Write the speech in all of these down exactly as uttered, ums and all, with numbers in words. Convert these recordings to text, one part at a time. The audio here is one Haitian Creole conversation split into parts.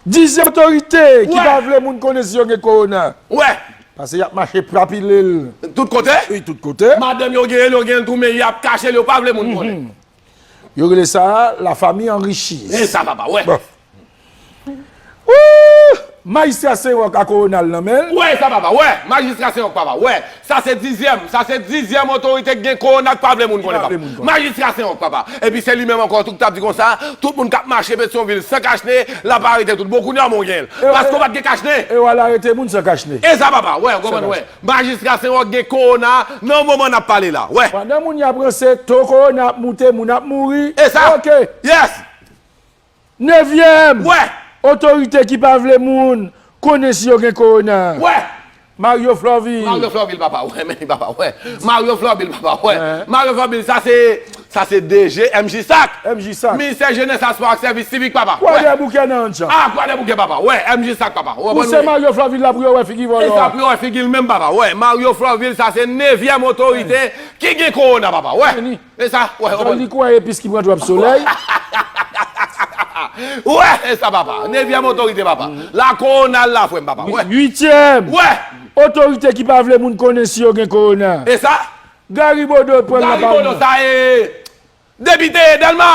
Dizyèm otorite ki pa vle moun konnen si yo gen kowona. Wè. Paske y ap mache papile l. Tout kote? Wi, tout kote. Madanm yo genyen l, yo genyen l tou, men y ap kache l, yo pa vle moun konnen. Yo rele sa la famille enrichie. E sa, papa, wè. Bon. Wouh! Majistra Senwòk a kowona l nan men l. Wè sa, papa, wè. Majistra Senwòk, papa, wè. Sa se dizyèm, sa se dizyèm otorite ki gen kowona k pa vle moun konnen, papa. Majistra Senwòk, papa. Epi se li menm ankò tou k t ap di konsa, tout moun k ap mache Petyonvil san kachne, l ap arete tout. Bon, kounye a, mwen gen l. Paske w pa t gen kachne. E w al arete moun san kachne. E sa, papa, wè, w konprann, wè. Majistra Senwòk gen kowona nan moman n ap pale la, wè. Pandan moun y ap ranse, to kowona ap moute, moun ap mouri. E sa? Ok. Yes. Nevyèm. Wè. Otorite ki pa vle moun konnen si yo gen kowona. Wè. Mario Florvil. Mario Florvil, papa, wè, men li, papa, wè. Mario Florvil, papa, wè. Mario Florvil, sa se, sa se D G M J SAC. M J SAC. Ministè Jenès, Espò ak Sèvis Sivik, papa. Kwadèboukè nan Antjan. Ah, Kwadèboukè, papa, wè, M J SAC, papa. Ou se Mario Florvil la pou yo wè figi vòlò. E sa pou yo wè figi l menm, papa, wè. Mario Florvil, sa se nevyèm otorite ki gen kowona, papa, wè. E sa, wè, wè. Li kwè epis ki pran twòp solèy. Wè, e sa, papa. Nevyèm otorite, papa. La kowona la, frè m, papa. Wè. Uityèm. Wè. Otorite ki pa vle moun konnen si yo gen kowona. E sa? Gary Bodeau pran la pa. Gary Bodeau, sa e depite Dèlma.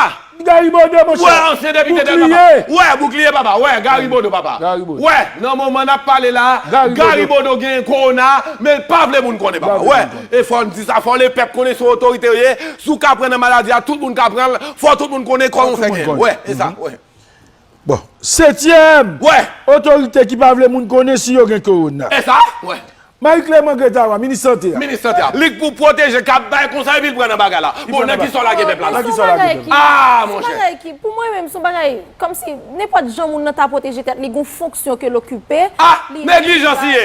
Gary Bodeau, monchè. Wè, ansyen depite Dèlma, papa. Wè, boukliye, papa. Wè, Gary Bodeau, papa. Wè, nan moman n ap pale la, Gary Bodeau gen kowona, men l pa vle moun konnen, papa. Wè, e fò n di sa, fò lepèp konnen se otorite yo ye. Si w ka pran nan maladi a, tout moun ka pran l, fò tout moun konnen kòman w fè gen l. Wè, e sa, wè. Bon, setyèm. Wè. Otorite ki pa vle moun konnen si yo gen kowona. E sa, wè. Marie Clément Guettara, minis sante a. Minis sante a. Li k pou pwoteje, k ap bay konsèy, epi l pran nan bagay la. Bon, nan kisa w lage pèp la? Nan kisa w lage pèp la? Ah, monchè. Bagay ki, pou mwen menm, se yon bagay, kòmsi nenpòt jan moun nan ta pwoteje tèt li, gon fonksyon ke l okipe. Ah, neglijans li ye.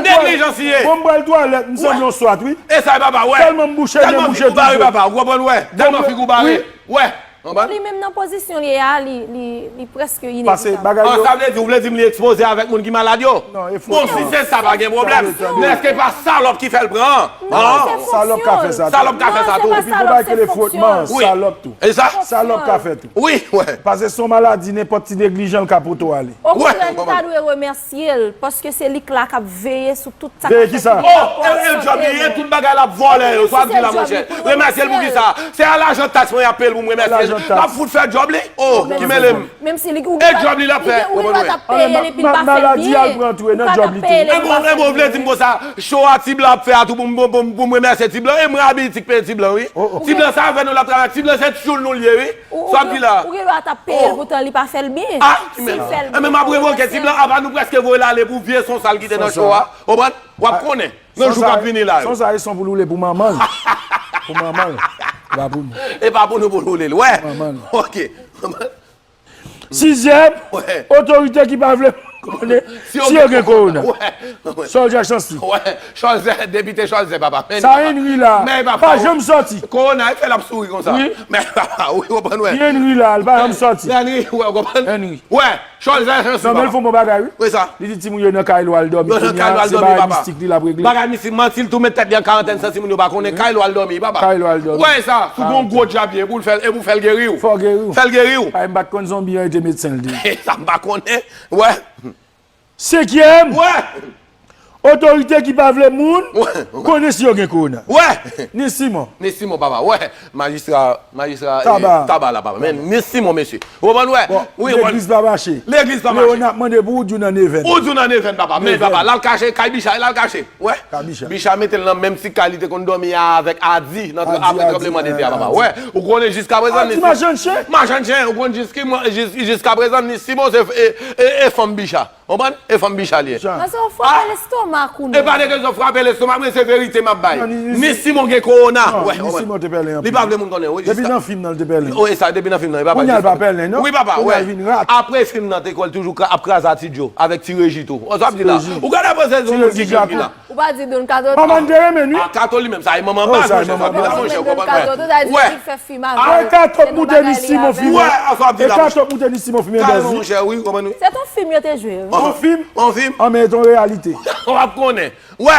Neglijans li ye. Bon, mwen pral twalèt, m sanble yon swat, wi. E sa, papa, wè. Tèlman m bouche nen, bouche toujou. Tèlman figi w bare, papa, ou konprann, wè. Tèlman figi w bare, wè. Li menm nan pozisyon li ye a, li, li, li prèske inevitable. An, sa vle di, ou vle di m li ekspoze avèk moun ki malad yo? Bon, si se sa, pa gen pwoblèm. Men èske pa salòp ki fè l pran? Non, se fonksyon l. Salòp ka fè sa tou. Epi gon bagay ki rele frotman, salòp tou. E sa? Salòp ka fè tou. Wi, wè. Paske se yon maladi, nenpòt ti neglijan l ka pote w ale. Okontrè, nou ta dwe remèsye l, paske se li k la k ap veye sou tout sa k ap fèt. Veye kisa? Oh, e, e djòb li ye, tout bagay l ap vòlè yo, sa w ap di la, monchè. Remèsye l pou kisa? Se a lajan taks mwen y ap peye l pou m remèsye l. L ap fout fè djòb li. Oh, ki mele m. Menm si li, ou gen dwa, ou gen dwa t ap peye l epi l pa fè l byen. Ou pa t ap peye l epi l pa fè l byen. E bon, e bon, ou vle di m konsa, cho a ti blan ap fè a tou pou m, pou m, pou m remèsye ti blan, e mwen abitye peye ti blan, wi. Ti blan sa avè nou l ap travay, ti blan se tchoul nou l ye, wi. Sa w ap di la? Ou gen dwa t ap peye l, poutan li pa fè l byen. Ah, ki mele. Enben, m ap revoke ti blan, apa nou prèske voye l ale pou vye son sa l kite nan cho a. Ou konprann? W ap konnen. Nan jou k ap vini la yo. Son sa, e son pou l woule pou manman l. Pou manman l. E pa pou nou. E pa pou nou pou l woule l. Wè. Pou manman l. Ok. Sizyèm, otorite ki pa vle konnen si yo gen kowona. Wè. Cholzer Chancy. Wè. Cholzer, depite Cholzer, papa. Sa Henry la, pa janm sòti. Kowona, e fè l ap souri konsa. Wi. Men papa, wi, w konprann, wè. Henry la, l pa janm sòti. Henry, wè, w konprann? Henry. Wè. Cholzer Chancy, papa. Nonm, men l fè yon bon bagay, wi. Wi, sa. Li di timoun yo nan kay l al dòmi. Yo nan kay l al dòmi, papa. Kounye a, se bagay mistik li l ap regle. Bagay mistik, manti l tou met tèt li an karantèn san timoun yo pa konnen. Kay l al dòmi, papa. Kay l al dòmi. Wè, sa. Sou gon gwo djab ye, pou l fè l, e pou fè l geri w. Fò geri w. Fè l geri w. Ay, m pa t konn zonbi an rete medsen l te ye. Sa m pa konnen. Wè. Senkyèm. Wè. Otorite ki pa vle moun konnen si yo gen kowona. Wè. Ni Simon. Ni Simon, papa. Wè. Majistra, majistra, eh, Taba. Taba la, papa. Men, ni Simon, mesye. Ou konprann, wè? Bon, wi, legliz pa mache. Legliz pa mache. Leona ap mande pou Oudjou nan Nevèn. Oudjou nan Nevèn, papa. Men, papa, l al kache, kay Bicha, l al kache. Wè. Kay Bicha. Bicha mete l nan menm ti kay li te konn dòmi a avèk Adi, nan, apre tranblemanntè a, papa. Wè. Ou konnen jiskaprezan, ni Simon. Machann chen. Machann chen, ou konn jis ki mwen, jis, jiskaprezan, ni Simon, se, e, e, e fanm Bicha. Konprann? E fanm Bicha li ye. Paske w frape lestomak ou non. E pa de kesyon frape lestomak, men se verite m ap bay. Ni Simon gen kowona. Wè, ni Simon te pèlen anpil. Li pa vle moun konnen, wi. Depi nan fim nan, li te pèlen. Wi, sa, depi nan fim nan, li pa bay. Kounye a, li pa pèlen, non? Wi, papa, wè. Kounye a, li vin rat. Apre fim nan, te kwè l toujou ap kraze a Ti Djo, avèk Ti Reji tou. Ou sa ap di la? Ou gade apre se yon moun ki jwenn li la. Ou pa di Don Kato tou? Manman te renmen l, wi. Ah, Kato li menm, sa e manman baz, monchè, sa di la, monchè, ou konprann, wè. Kato tou, sa di li k fè fim avè l. Kato k moute ni Simon fim. Wè, sa di la, monchè. Kato k moute ni Simon fim, e bèz, wi. Monchè, wi, konprann, wi. Se t on fim yo te jwe, wi. On fim? On fim? An, men e t on reyalite. W ap konnen. Wè.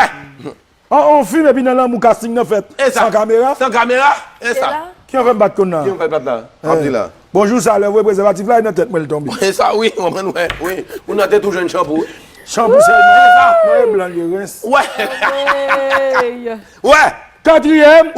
On, on fim, epi nan lanmou, casting nan fèt. E sa. San kamera. San kamera, e sa. Ki an fè m pa t konn la? Ki an fè m pa t la? W ap di la. Bonjou, sa lè vre prezèvatif la, e nan tèt mwen l tonbe. E sa, wi, w konprann, wè, wi. Moun nan te tou jwenn chanpou, wi. Chanpou sèlman. Non, e blan l ye, rens. Wè. Wè. Katriyèm,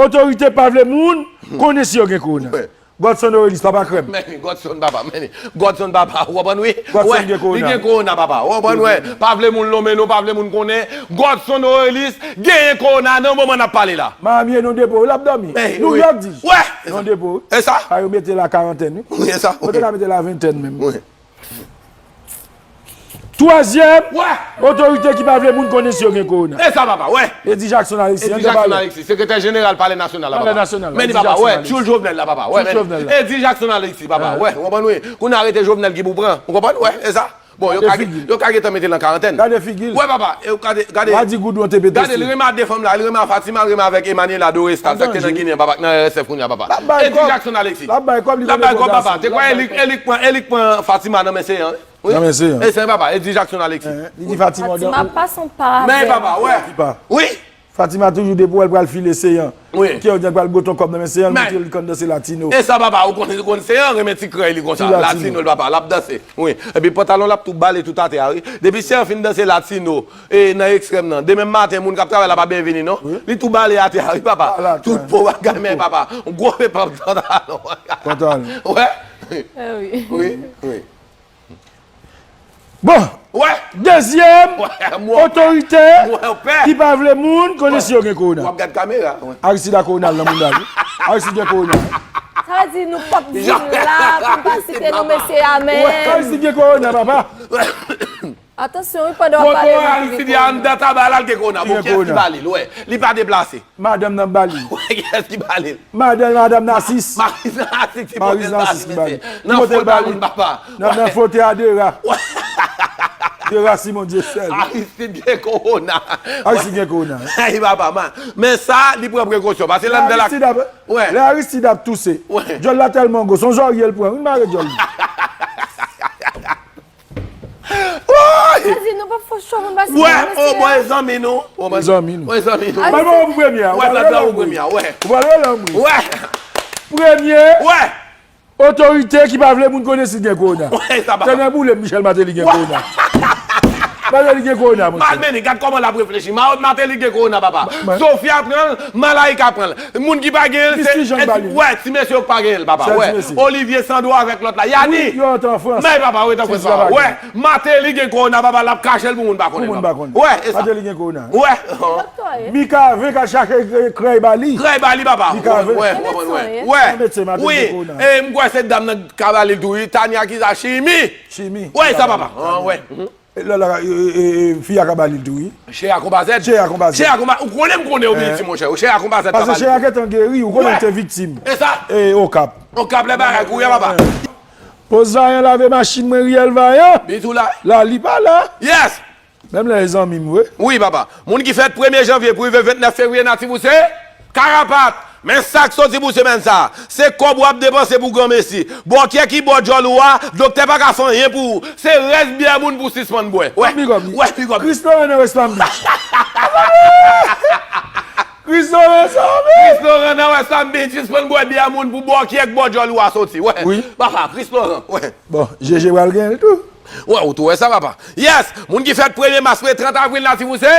otorite pa vle moun konnen si yo gen kowona. Godson Norelis, papa krèm. Men, Godson, papa, men, Godson, papa, w konprann, wi? Godson gen kowona. Li gen kowona, papa. W konprann, wè? Pa vle moun lonmen non, pa vle moun konnen. Godson Norelis genyen kowona nan moman n ap pale la. Miami, non depo, l ap dòmi. New York di. Wè. Non depo. E sa? Pa yo mete la karantèn, wi. Wi, e sa? Yo te ka mete la ventèn menm. Wi. Twazyèm, otorite ki pa vle moun konnen si yo gen kowona. E sa, papa, wè. Eddy Jackson Alexis, Eddy Jackson Alexis, sekretè jeneral Palè Nasyonal la, papa. Palè Nasyonal, men li, papa, wè, tchoul Jovenel la, papa, wè. Tchoul Jovenel la. Eddy Jackson Alexis, papa, wè. W konprann, wi. Kounye a rete Jovenel ki pou pran. W konprann, wè, e sa? Bon, yo ka, yo ka gentan mete l an karantèn. Gade figi l. Wè, papa, e w gade, gade. Gade, li renmen a de fanm la, li renmen a Fatima, li renmen avèk Emmanuela Doresta, sa k te nan Ginen, papa, nan R S F kounye a, papa. Eddy Jackson Alexis. L ap bay kòb, papa. Te kwè e li, e li k pran, e li k pran Fatima nan men Seyan, wi. Nan men Seyan. E Seyan, papa, Eddy Jackson Alexis. Li di Fatima, Fatima pa son pa avè. Men papa, wè. Wi. Fatima toujou depi wè l pral file Seyan. Wi. Kè w di l pral goton kòb nan men Seyan, l montre l konn danse latino. E sa, papa, ou konn, ou konn Seyan renmen ti krèy li konsa. Latino l, papa, l ap danse. Wi. Epi pantalon l ap tou bale tout atè a, wi. Depi Seyan fin danse latino, e nan ekstrèm nan. Demen maten, moun k ap travay la pa byen vini, non. Wi. Li tou bale atè a, wi, papa. Tout po bagay, men, papa. Yon gwo epòp pantalon. Pantalon. Wè. Wi, wi. Bon, dezyèm otorite ki pa vle moun konnen si yo gen kowona. W ap gad kamera. Aristide a kowona l nan mounda, wi. Aristide gen kowona. Sa vle di nou p ap di l la pou n pa site non mesye a menm. Aristide gen kowona, papa. Atansyon, wi, pandan w ap pale, wi, Aristide anndan taba la, l gen kowona. Bon, kiyès ki ba li l? Wè, li pa deplase. Madanm nan ba li. Wè, kiyès ki ba li l? Madanm, madanm Nasis. Maris Nasis ki pote l ba li, mesye. Nan fote a moun, papa. Nan, nan fote a Dera. Dera Simon Dieuseul. Aristide gen kowona. Aristide gen kowona. Ay, papa, man. Men sa, li pran prekosyon. Paske lè anndan la. Lè Aristide ap touse, djòl la tèlman gwo, se yon zòrye l pran. Wi, l mare djòl li. Sa di nou p ap fè cho moun pase. Wè, o mwen zanmi nou. O mwen zanmi nou. Mwen zanmi nou. Mwen zanmi nou. Wè, sa ta ou premye a, wè. Ou pral rele an bri. Wè. Premye otorite ki pa vle moun konnen si gen kowona. Wè, sa papa. Tènè boule m, Michel Martelly gen kowona. Martelly gen kowona, monchè. Malmeni, gad kòman l ap reflechi. Martelly gen kowona, papa. Sofia pran l, Malaika pran l. Moun ki pa genyen l, se, wè, ti mesye yo k pa genyen l, papa, wè. Olivier Sandro avèk lòt la, Yani. Wi, yo ret an Frans. Men papa, ret an Frans, papa, wè. Martelly gen kowona, papa, l ap kache l pou moun pa konnen, papa. Wè, e sa. Martelly gen kowona. Wè. Mikaven ka chache krèy ba li. Krèy ba li, papa. Mikaven. Wè, wè, wè. Wè. Wi, e m kwè se dam nan ka ba li l tou, wi. Tania ki sa, Chimi. Chimi. Wè, e sa, papa. Wè. E lè la, e, e, e, fi a ka ba li l tou, wi. Chè a konba zèd. Chè a konba zèd. Chè a konba, ou konnen m konnen ou piti, monchè. Chè a konba zèd ka ba li l tou. Paske chè a gentan geri, ou konnen l te viktim. E sa? E Okap. Okap, lè bagay kouri a, papa. Poz Vayan lave machin mwen, Riel Vayan. Bitou la. La, li pa la. Yes. Menm lè e zanmi m, wi. Wi, papa. Moun ki fèt premye janvye pou rive vennèf fevriye, natif ou se? Karapat, men sa k soti pou semèn sa a, se kòb w ap depanse pou granmesi. Bòkyè ki bò djòl ou a, doktè pa ka fè anyen pou ou. Se rès byè moun pou sispann bwè. Wè, wè, big up. Chris Laurent nan West Palm Beach. Chris Laurent, sa, men. Chris Laurent nan West Palm Beach, sispann bwè byè moun pou bòkyè k bò djòl ou a soti. Wè, papa, Chris Laurent, wè. Bon, Jeje pral genyen l tou. Wè, ou tou wè sa, papa. Yes, moun ki fèt premye mas pou trant avril, natif ou se?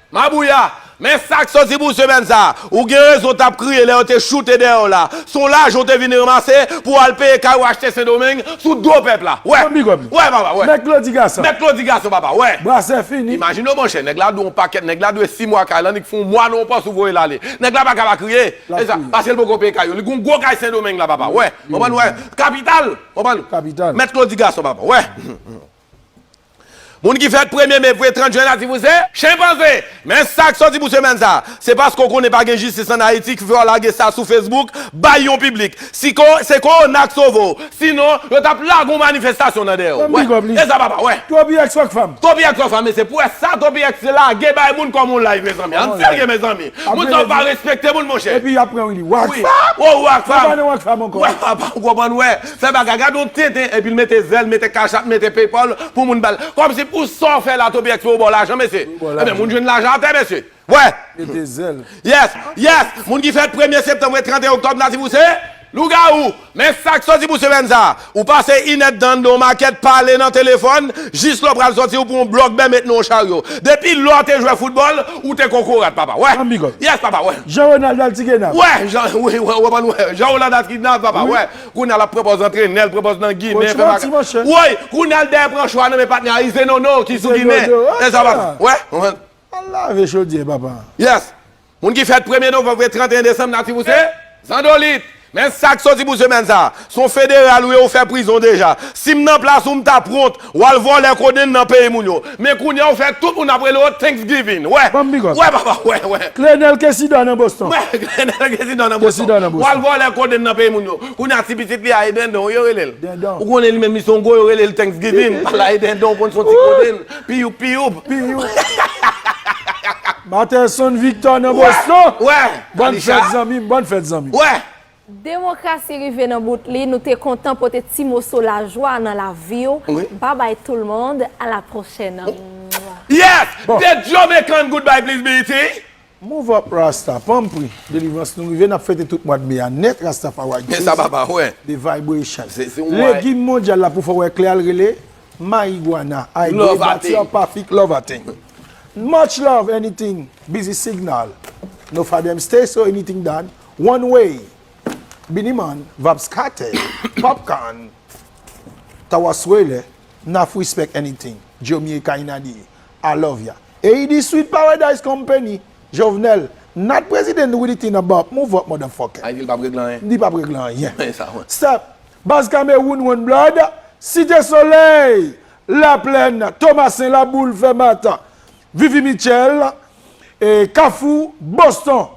Mabouya, men sa k soti pou semèn sa a. Ou gen rezon t ap kriye lè yo te choute dèyè w la. Se yon lajan w te vin ranmase pou w al peye kay ou achte Sendomeng sou do pèp la. Wè. Wè, papa, wè. Mèt Claudy Gason. Mèt Claudy Gason, papa, wè. Brasè fini. Imajine w, monchè, nèg la dwe yon pakèt, nèg la dwe sis mwa kay la, li k fè yon mwa nan yon pòs ou voye l ale. Nèg la pa ka pa kriye. E sa, paske l poko peye kay yo. Li gen yon gwo kay Sendomeng la, papa, wè. Konprann, wè. Kapital, konprann. Kapital. Mèt Claudy Gason, papa, wè. Moun ki fèt premye me pou trant jen, natif ou se? Chenpanze! Men sa k soti pou semèn sa a. Se paske w konnen pa gen jistis ann Ayiti ki fè w lage sa sou Facebook, bay yon piblik. Si ko-, se kowona k sove w. Sinon, yo t ap lage yon manifestasyon nan dèyè w. Wè. E sa, papa, wè. Toby X Rockfam. Toby X Rockfam, mesye. Pou wè sa Toby X te lage bay moun kòm yon live, mezanmi. Ann serye, mezanmi. Moun sa yo pa respekte moun, monchè. Epi y ap pran li. Rockfam? O, Rockfam. Yo pa nan Rockfam ankò. Wè, papa, ou konprann, wè. Fè bagay, gade yon tenten, epi l mete zèl, mete Cash App, mete PayPal pou moun ba l. Kòmsi pou sa w fè la, Toby X fè w ba w lajan, mesye. Ebyen, moun jwenn lajan atè, mesye. Wè. Mete zèl. Yes, yes. Moun ki fèt premye septanm, trant et un oktòb, natif ou se? Lougawou, men sa k soti pou semèn sa a. Ou pase inèdtan anndan yon makèt pale nan telefòn, jis lè w pral sòti, ou pran yon blòk bè met nan yon charyo. Depi lè w te jwe foutbòl, ou te kokorat, papa. Wè. Yes, papa, wè. Jean Ronald Altigenav. Wè, Jean, wi, wè, wè, wè, wè. Jean Ronald Altigenav, papa, wè. Kounye a l ap pran pòz antrenè, l pran pòz nan Ginen, fè bagay. Woy, kounye a l dèyè pran chwa nan men patnè a Ize Nono, ki sou Ginen. E sa, papa. Wè. Al lave chodyè, papa. Yes. Moun ki fèt premye novanm, vre trannteyen desanm, natif ou se? Zandolit. Men sa k soti pou semèn sa a. Se yon federal ou ye, ou fè prizon deja. Si m nan plas ou, m t ap wont. W al vòlè kodenn nan peyi moun yo. Men kounye a, ou fè tout moun ap rele w Thanksgiving. Wè. Wè, papa, wè, wè. Clenel Kesidò nan Boston. Wè, Clenel Kesidò nan Boston. W al vòlè kodenn nan peyi moun yo. Kounye a, ti pitit li a, e dendon, yo rele l. Ou konnen li menm, li se yon gwo, yo rele l Thanksgiving. Pala e dendon, ou konn se yon ti kodenn. Piyoup, piyoup. Piyoup. Materson Victor nan Boston. Wè. Bòn fèt, zanmi m, bòn fèt, zanmi m. Wè. Demokrasi rive nan bout li, nou te kontan pote ti moso lajwa nan lavi w. Wi. Babay tout le monde, à la prochaine. Yes! Bon. The Jamaican goodbye, please, B E T. Move up, Rasta. Panm pri. Delivrans nou rive, n ap fete tout mwa de me a nèt, Rastafari Juice. Men sa, papa, wè. The Vibration. Se, se, wè. Legim mondyal la pou fè w wè klè, al rele Marijuana. I Love go back to your perfect love, I think. Much love, anything. Busy signal. No for them stay, so anything done. One way. Biniman, Vabs Kartel, Popcaan, Tawas Wele, Naf Respect Anything, Jomie Kainadi, I Love Ya. A E D Sweet Paradise Company, Jovenel, not President with the thing about move up, motherfucker. Ay, di l p ap regle anyen. Li p ap regle anyen. Men sa, wè. Step, Baz Cameroun, One Blood, Site Solèy, Laplèn, Tomasen, Laboul, Fèmat, Vivi Mitchell, e Kafou, Boston.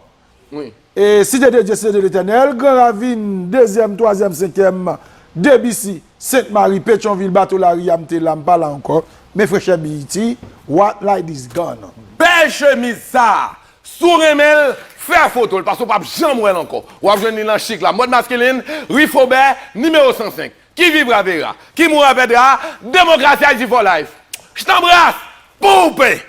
Wi. E Site de Dye, Site de Letènèl, Gran Ravin, dezyèm, twazyèm, senkyèm, Debisi, Sent Mari, Petyonvil, Bato Lari, a m te la, m pa la ankò, men frechè B E T, what like this gun. Bèl chemiz sa a, si w renmen l, fè foto l, paske w p ap janm wè l ankò. W ap jwenn li nan Chik la, mòd maskilin, ri Fobè, nimewo san senk. Qui vivra verra, qui mourra perdra, démocratie Haïti for life. J't'embrasse, poupée.